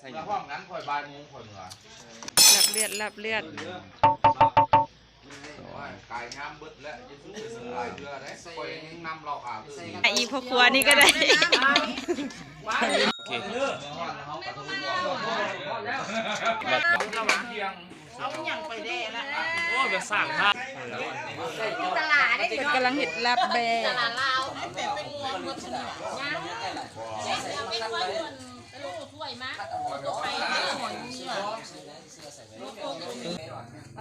ແລ້ວພ້ອມກັນ ຂ້ອຍບ່າຍໂມງຂ້ອຍເມືອ. ລາບເລືອດ ລາບເລືອດ. ກາຍງາມເບິດແລ້ວ ຢ່າສູ່ເປັນຫຼາຍເທື່ອເດ້ ຂ້ອຍຍັງນຳເລົ່າຂາຄື. ອີ່ພໍ່ຄົວນີ້ກໍໄດ້. ໂອເຄ ເອົາຫຍັງໄປແດ່ລະ? ໂອ້ຍ ແບບສ້າງພາບ ຕະຫຼາດເດ້ ເພິ່ນກຳລັງເຮັດລາບແບ້. ຕະຫຼາດລາວ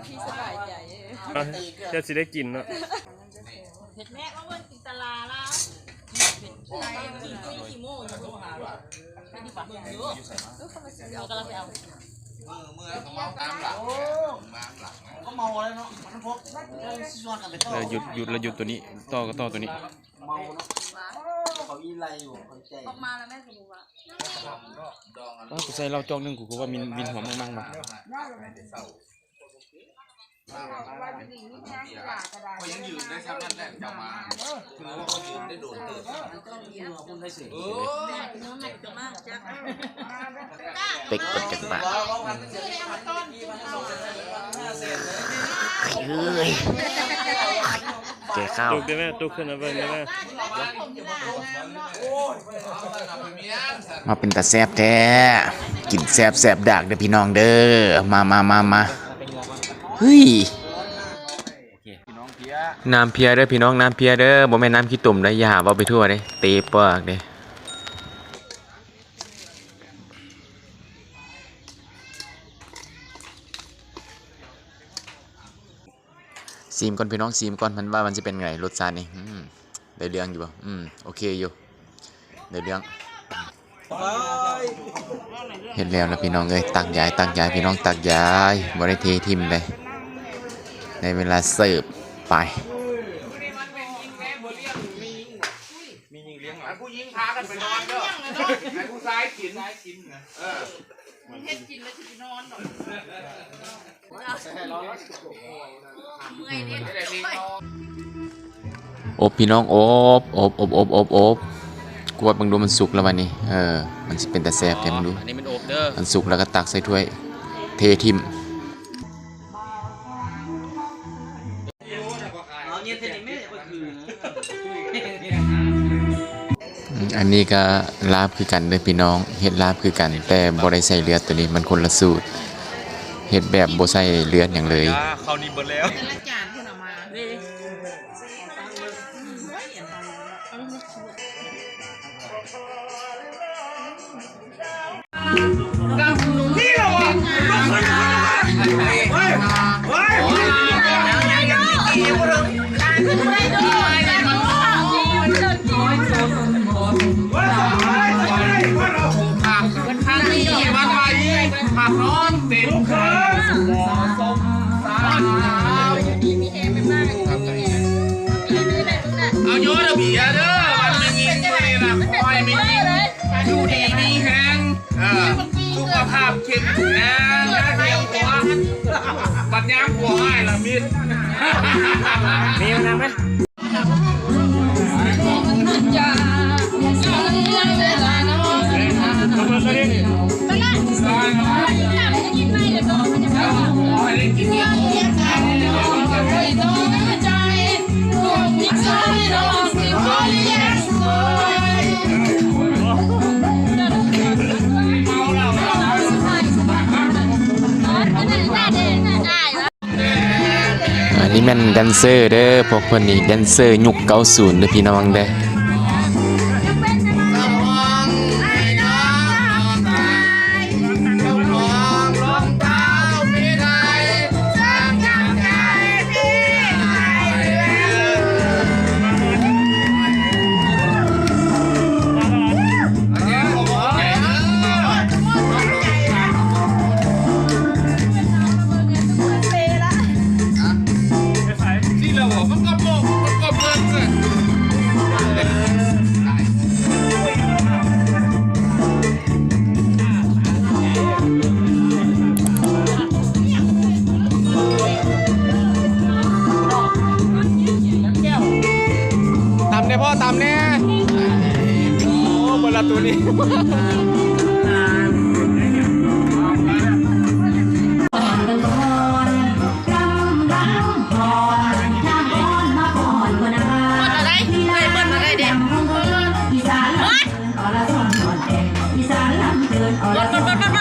ທີ່ສະບາຍໃຈ ເຈົ້າຊິໄດ້ກິນເນາະ. ແມ່ວ່າເພິ່ນກິນຕະຫຼາດລາວ ກິນຂີ້ໂມ້ຢູ່ ໄປດີກວ່າ ເບິ່ງຢູ່ ເອີ ກຳລັງໄປເອົາ ເມື່ອ ເມື່ອກໍເມົາຕາມຫຼັງ ມາຫຼັງ ກໍເມົາແລ້ວເນາະ ມັນພວກ ເອີ ຊິຊວນກັນໄປຕໍ່ ເອີ ຢຸດ ຢຸດລະຢຸດໂຕນີ້ ຕໍ່ກໍຕໍ່ໂຕນີ້ ເມົາເນາະ ເຂົາອີໄລ່ຢູ່ ເຂົາໃຈ ອອກມາແລ້ວແມ່ນ ກູໃສ່ເຫຼົ້າຈອກໜຶ່ງ ກູຄືວ່າວິນຫົວມັງໆ ວ່າ ຂ້ອຍຍັງຢືນໄດ້ຊ່ຳນັ້ນແຫຼະ ເຈົ້າມາ ຖືວ່າຂ້ອຍຢືນໄດ້ໂດນເຕີບ. ເປັກເປັນຈັກບາດ ເອີຍ ແກ່ເຂົ້າ ຕຸກໄດ້ແມ່ ຕຸກຂຶ້ນມາເບິ່ງໄດ້ແມ່. ມາເປັນຕາແຊບແທ້ ກິນແຊບໆ ດາກເດີພີ່ນ້ອງເດີ ມາໆໆໆ ເຮີ້ຍ ນ້ຳເພຍເດີພີ່ນ້ອງ ນ້ຳເພຍເດີ ບໍ່ແມ່ນນ້ຳຂີ້ຕົມເດີ ຢ່າຫາເວົ້າໄປທົ່ວເດ້ ເຕະປາກເດ້. ຊີມກ່ອນພີ່ນ້ອງ ຊີມກ່ອນ ມັນວ່າມັນຊິເປັນໄງ ລົດຊາດນີ້ ອືມ ໄດ້ເລື່ອງຢູ່ບໍ່? ອືມ ໂອເຄຢູ່ ໄດ້ເລື່ອງ. ເຮັດແລ້ວລະພີ່ນ້ອງເອີຍ ຕັກຢາຍ ຕັກຢາຍ ພີ່ນ້ອງ ຕັກຢາຍ ບໍ່ໄດ້ເທຖິ້ມເດ້ ໄດ້ເວລາເສີບ ໄປ. ມີຍິງລ້ຽງ ໃຫ້ຜູ້ຍິງພາກັນໄປນອນເດີ ໃຫ້ຜູ້ຊາຍກິນ ເອີ ເຮັດກິນແລ້ວຊິໄປນອນດອກ. ອົບພີ່ນ້ອງ ອົບ ອົບ ອົບ ອົບ ອົບ ກວດເບິ່ງດູ ມັນສຸກແລ້ວຫວານີ້ ເອີ ມັນຊິເປັນຕາແຊບແທ້ ເບິ່ງດູ ອັນນີ້ມັນອົບເດີ ມັນສຸກແລ້ວກໍຕັກໃສ່ຖ້ວຍ ເທຖິ້ມ. ອັນນີ້ກໍລາບຄືກັນເດີພີ່ນ້ອງ ເຮັດລາບຄືກັນ ແຕ່ບໍ່ໄດ້ໃສ່ເລືອດ ໂຕນີ້ມັນຄົນລະສູດ ເຮັດແບບບໍ່ໃສ່ເລືອດຫຍັງເລີຍ. ເຂົ້ານີ້ເບິດແລ້ວ. ເອົາໂຍນເອົາເບຍເດີ ວັນແມ່ຍິງມື້ນີ້ນະ ຂໍໃຫ້ແມ່ຍິງຢູ່ດີມີແຮງ ເອີ ສຸຂະພາບເຂັ້ມແຮງ ຢ່າຖຽງຜົວ ບັດຍາມຜົວຮ້າຍລະມິດ ມີນຳໄໝ? ອັນນີ້ແມ່ນແດນເຊີເດີ ພວກເພິ່ນນີ້ແດນເຊີຍຸກເກົ້າສິບເດີພີ່ນ້ອງເດີ. ຊິແລ້ວບໍ່ ມັນກໍບໍ່ ມັນກໍເບິ່ງເລີຍ ເປັນ ລະສອນມ່ວນແຕ່ງ ອີສານລຳເທີນ ອລະສອນ